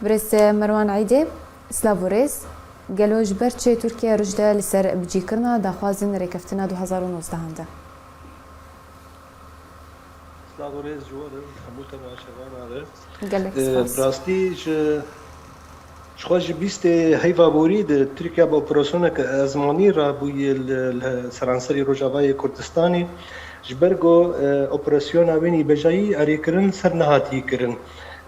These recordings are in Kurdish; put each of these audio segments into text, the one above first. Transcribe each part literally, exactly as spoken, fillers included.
Birêz Merwan Eydê, silav û rêz. Gelo ji ber çi Tirkiye roj de li ser bicîkirina daxwazên rêkeftina du hezar û nozdehan de? Silav û rêz ji we re, hemû temaşevana re. Gelek spas. Bi rastî ji, ji xwe ji bîstê heyva borî de Tirkiye bi operasyonek ezmanî rabûye li, li seranserî Rojavayê Kurdistanê. Ji ber ku, e, operasyona wê nîbejayî erêkirin ser nehatî kirin.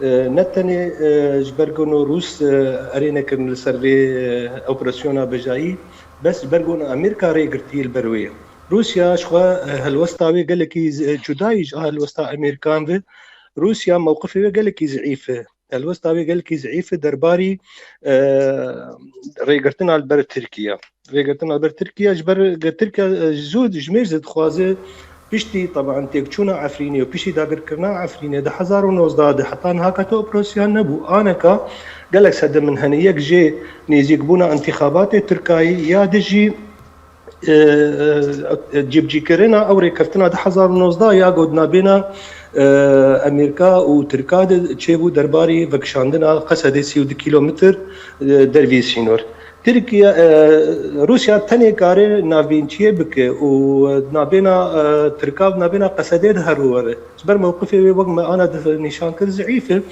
E, ne tenê, e, ji ber ku no Rûs, e, erê nekirin li ser vê, e, operasyona bejayî, bes ji ber ku no Amerîka rê girtî li ber wê. Rûsya ji xwe, e, helwesta wê gelekî z-, e, cudayî ji helwesta Amerîkan ve. Rûsya mewqifê wê gelekî zeîf e. Helwesta wê gelekî zeîf e derbarî, e, rêgirtina li ber Tirkiye. Rêgirtina li ber Tirkiye ji ber Tirkiye, e, ji zû dijmêr zî dixwaze piştî, teban, têkçûna Efrînê û piştî dagirkirina Efrînê du hezar û nozdeh de heta niha kete operasyon nebû. Aneka gelek sedemin hene. Yek jê nêzîkbûna întîxabatê Tirkayî ya dijî, e, e, cîbicîkirina ew rêkeftina du hezar û nozdeh ya ku di navbêna, e, Amerîka û Tirka de çêbû derbarî vekişandina Qesedê sî û du kîlometr, e, dervî sînor. Tirkiye, e, Rûsya tenê kare navbînçiyê bike û, e, di navbêna, e, Tirka û di navbêna Qesedê de here û were. Ji ber mewqifê wê wek me ana di nîşan kir zeîf e.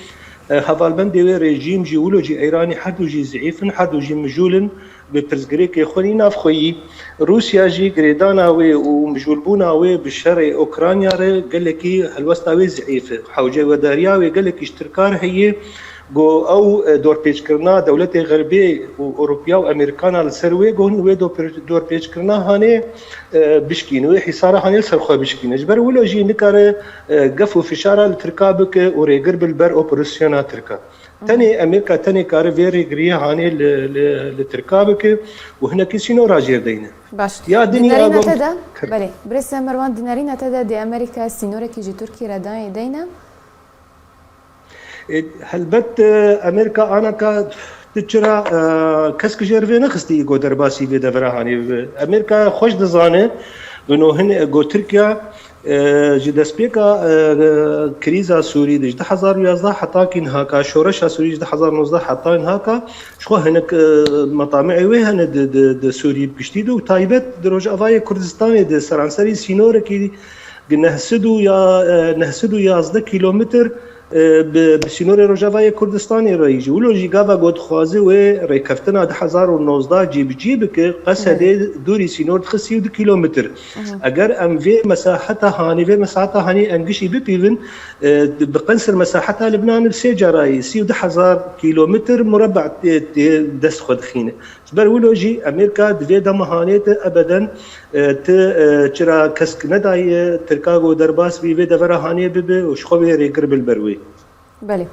E, hevalbendê wê rejîm jî wilo jî Îranî her du jî zeîf in, her du jî mijûl in. Bi pirsgirêkê xwe yî navxweyî. Rûsya jî girêdana wê û mijûlbûna wê bi şerê Ukrayna re gelekî helwesta wê zeîf e. Hewcewedariya wê gelekî ji Tirka re heye. Ku ew, e, dorpêçkirina dewletê Xerbê û Ewropiya û Amerîkana li ser wê, ku hûn wê dopir-, dorpêçkirina hanê, e, bişkîne, wê hîsara hanê li ser xwe bişkîne. Ji ber wilo jî nikare, e, gef û fişara li Tirka bike û rêgir bi li ber operasyona Tirka. Tenê Amerîka tenê kare vê rêgiriyê hanê li, li, li Tirka bike û hinekî sînora jêr deyne. Baş. Ya dinî Di nerîna te de, belê, birêz Merwan, di nerîna te de dê Amerîka sînorekî ji Tirkî re dayê deyne? E, helbet, e, Amerîka anaka tu çira, e, kesk jêr vê nexistî ku derbasî vê devera hanê bibe. Amerîka xweş dizane, bino hin, e, ku Tirkiya, e, ji destpêka, e, krîza Sûrî de ji du hezar û yazdeh heta kî niha ka, şoreşa Sûrî ji du hezar û nozdeh heta niha ka, ji xwe hinek, e, metamîê wê hene di, di, di Sûrî bi giştî de û taybet di Rojavayê Kurdistanê de seranserî sînorekî Neh sed û ya, e, neh sed û yazdeh kîlometr, e, bi, bi sînorê Rojavayê Kurdistanê re yî jî. Wilo jî gava ku dixwaze wê rêkeftina du hezar û nozdeh cîbicî bike, Qesedê dûrî sînor dixe sî û du kîlometr. Eger em vê mesaheta hanê, vê mesaheta hanê em gişî bipîvin, e, bi qensir mesaheta Libnanê bi sê carayî sî û du hezar kîlometr mureba tê, tê dest xwe dixîne. Ji ber wilo jî Amerîka di vê dema hanê de ebeden, e, ti, e, çira kesk nedaye Tirka ku derbas bî vê devera hanê bibe û ji xwe bê rêgir bi li ber wê. Belê.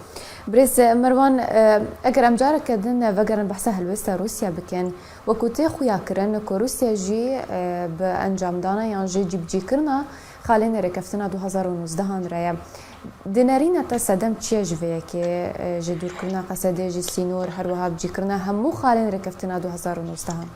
Birêz Merwan, e, eger em careke din vegerin behsa helwesta Rûsya bikin, wekû tê xuya kirin ku Rûsya jî, e, bi encamdana yan jî cîbicîkirina xalên rêkeftina du hezar û nozdehan re ye. Di nerîna te sedem çi ye ji vê yekê, e, ji dûrkirina Qesedê, ji sînor, her wiha bicîkirina hemû xalên rêkeftina du hezar û nozdehan?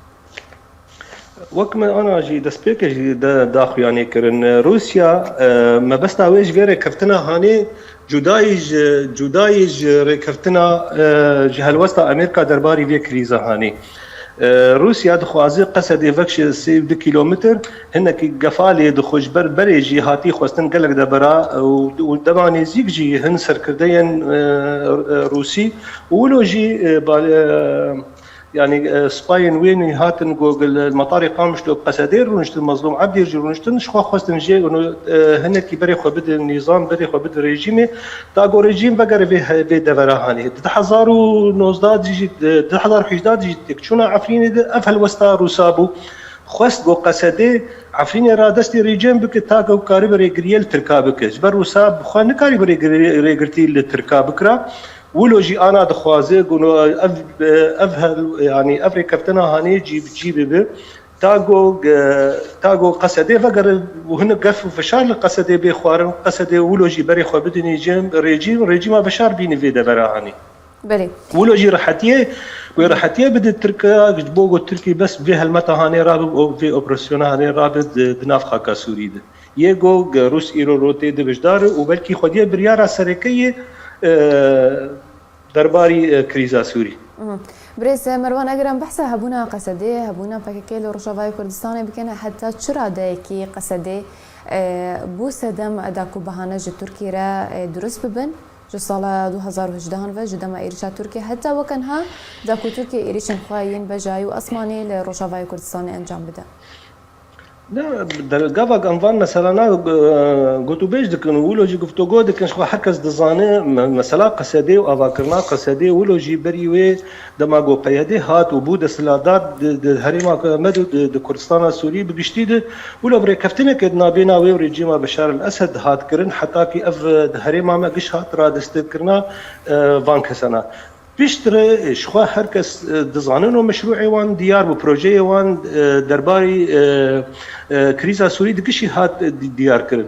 Wek me ana jî destpêkê jî de daxuyanî kirin. Rûsya, e, mebesta wê ji vê rêkeftina hanê cudayî ji, cudayî ji rêkeftina, e, ji helwesta Amerîka derbarî vê krîza hanê. E, Rûsya dixwaze Qesedê vekşe sê û du kîlometr, hinekî gefa lê dixwe ji ber berê jî hatî xwestin gelek debera û, û dema nêzîk jî hin serkirdeyên, e, e, Rûsî û wilo jî, e, ba-, e, yanî, e, spayên wê nî hatin ku li metarê Qamişlo bi Qesedê rûniştin, Mezlûm Ebdî jî rûniştin, ji xwe xwestin jê û, e, hinekî berê xwe bidin nîzam, berê xwe bidin rejîmê, ta ku rejîm vegere vê he-, vê devera hanê. Di du hezar û nozdeh de jî, di du hezar û hejdeh de jî têkçûna Efrînê de ev helwesta Rûsa bû. Xwest ku Qesedê Efrînê radestî rejîm bike, ta ku karibe rêgiriyê li Tirka bike. Ji ber Rûsa bi xwe nikaribe rêgirî-, rêgirtî li Tirka bikira. Wilo jî ana dixwaze ku no ev, ev hel-, yanî ev rêkeftina hanê cî bi cî bibe. Ta ku, e, ta ku Qesedê vegere û hinek gef û fişar li Qesedê bê xwarin, Qesedê wilo jî berê xwe bidinî cem rejîm, rejîma fişar bîne vê devera hanê. Belê. Wilo jî rehetiyê, wê rehetiyê bide Tirkiye, ji bo ku Tirkî bes vê helmeta hanê rabe û vê operasyona hanê rabe di, di nav xaka Sûrî de. Yê ku Rûs îro rotê de beşdar e û belkî xwediyê biryara sereke yê, e, Derbarî e, krîza Sûrî. Birêz Merwan, eger em behsa hebûna Qesedê, hebûna P K K li Rojavayê Kurdistanê bikin, heta çi radeyekî Qesedê e, bû sedem da ku bahane ji Tirkiyê re e, durust bibin? Ji sala du hezar û hejdehan ve ji dema êrişa Tirkiyê heta weke niha da ku Tirkiye êrişên xwe yên bejayî û esmanî li Rojavayê Kurdistanê encam bide. Ne, der- gava em van meselana e, gotûbêj dikin û wilo jî guftûgo dikin, ji xwe her kes dizane me- mesela Qesedê û avakirina Qesedê wilo jî berî wê dema ku P Y D hat û bû desthilatdar di, di herêma me de di, di Kurdistana Sûrî bi giştî de wilo bi rêkeftineke di nabêna wê û rejîma Beşar el Esed hat kirin, heta kî ev e, di herêma me giş hat radestekirina e, van kesana. Piştre ji xwe her kes e, dizanin û meşrûê wan diyar bû, projeyê wan e, derbarî e, e, krîza Sûrî di gişî hat e, di- diyar kirin.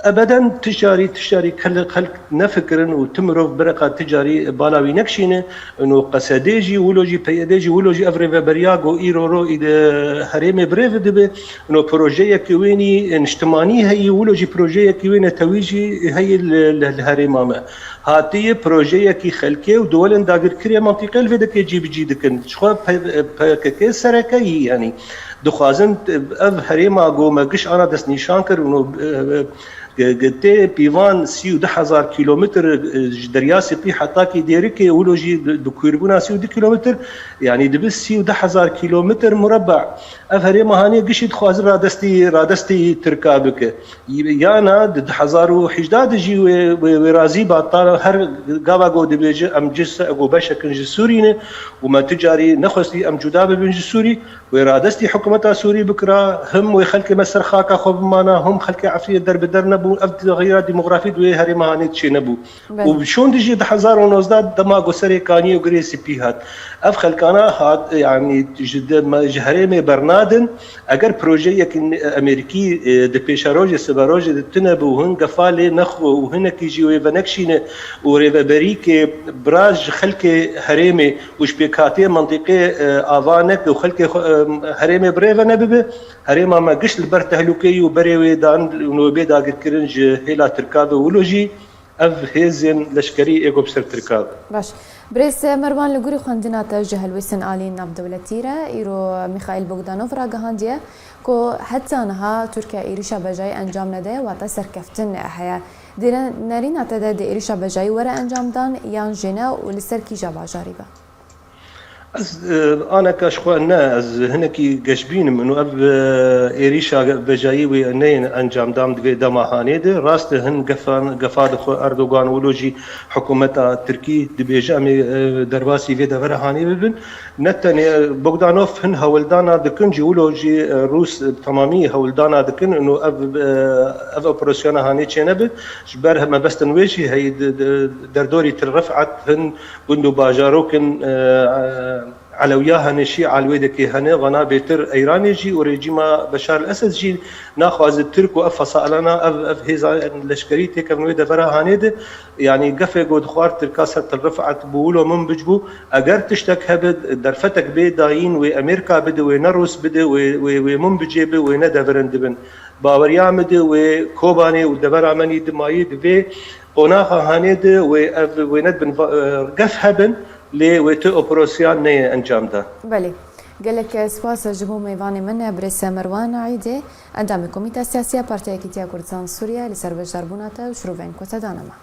Ebeden ticarî, ticarî kele xelk nefikirin û ti mirov bireqa ticarî bala wî nekişîne. Ino Qesedê jî, wilo jî P Y D jî, wilo jî ev rêveberiya ku îro ro î di herêmê birêve dibe. Ino projeyekî wênî niştimanî heyî, wilo jî projeyekî wê netewî jî heyî li, li, li herêma me. Hatiye projeyekî xelkê û duwelên dagirkirê mantîqê li vê dekê cîbicî dikin. Ji xwe P K K sereke yî, yanî dixwazin ev herêma ku me giş ana destnîşan kir û tê pîvan sî û du hezar kîlometr ji Derya Spî hetakî Dêrikê wilo jî bi kûrbûna sî û du kîlometr, yanî dibe sî û du hezar kîlometr mureba. Ev herêma hanê gişî dixwaze radestî radestî Tirka bike. Yana di du hezar û hejdeh de jî wê, wê, wê razî ba ta her gava ku dibêje em cih se ku beşekin ji Sûrî ne û me tu carî nexwestî em cuda bibin ji Sûrî. Wê radestî hikûmeta Sûrî bikira, him wê xelkê me ser xaka xwe bimana, him xelkê Efrînê derbider nebûn. Ev texîra demografî di wê herêma hanê çê nebû. Û şûn dijî du hezar û nozdeh dema ku serê kaniyê û girê spî hat. Ev xelkana hat, yanî ji de-, me-, ji herêmê bernadin. Eger projeyek Amerîkî e, di pêşerojê, siberojê de tune bû, hin gefa lê nexwe û hinekî jî wê venekşîne û rêveberîkê biraz ji xelkê herêmê û ji pêkhatiyê mentîqê e, ava neke û xelkê xwe, e, herêmê bi rê ve nebibe, herêma me giş li ber tehlûkeyî û berê wê dan û bê dagirkirin ji hêla Tirka ve. Wilo jî ev hêzên leşkerî ê ku bi ser Tirka ve. Baş. Birêz Merwan, li gorî xwendina te ji helwêstên alî navdewletî re, îro Mîxaîl Bogdanov ragihandiye ku heta niha Tirkiye êrîşa bejayî encam nedaye, wate serkeftin heye. Di nerîna te de dê êrîşa bejayî were encamdan yan jî ne û li ser kîja bajarî be? Ez e, aneka ji xwe ne, ez hinekî geşbîn im. Û ev e, êrîşa bejayî wê neyên encamdan di vê dema hanê de. Rast e, hin gefan, gefa dixwe Erdogan, wilo jî hikûmeta Tirkî dibêje em ê e, derbasî vê devera hanê bibin. Ne tenê Bogdanov hin hewldana dikin, jî wilo jî e, Rûs bi temamî hewldana dikin. Û ev, e, ev operasyona hanê çênebe. Ji ber mebestên wê jî heyî di, di, derdorî Til Rifat hin gund û bajarok in, e, e, Elewiya hene, Şîa li wê dekê hene, vana bêtir Eyranê jî û rejîma Beşar el Esed jî naxwaze Tirk û ev fesalana, ev, ev hêza leşkerî têkevin wê devera hanê de. Yanî gefê ku dixwar Tirka ser Til Rifat bû wilo min bic bû. Eger tiştek hebe, derfetek bê dayîn wê Amerîka bide, wê ne Rûs bide, wê, wê, wê min bicê be, wê ne devirin dibin. Baweriya min de wê Kobanê û devera me nî dimayî di vê qonaxa hanê de wê ev wê nedibin va-, e, gef hebin, lê wê tu operasyon neyê encam da. Belê. Gelek spas ji bo mêvanê min, Birêz Merwan Eîdê, endamê Komîta Siyasî ya Partiya Yekîtiya Kurdistan Sûriye, li ser beşdarbûna te û şirovên ku te dane me.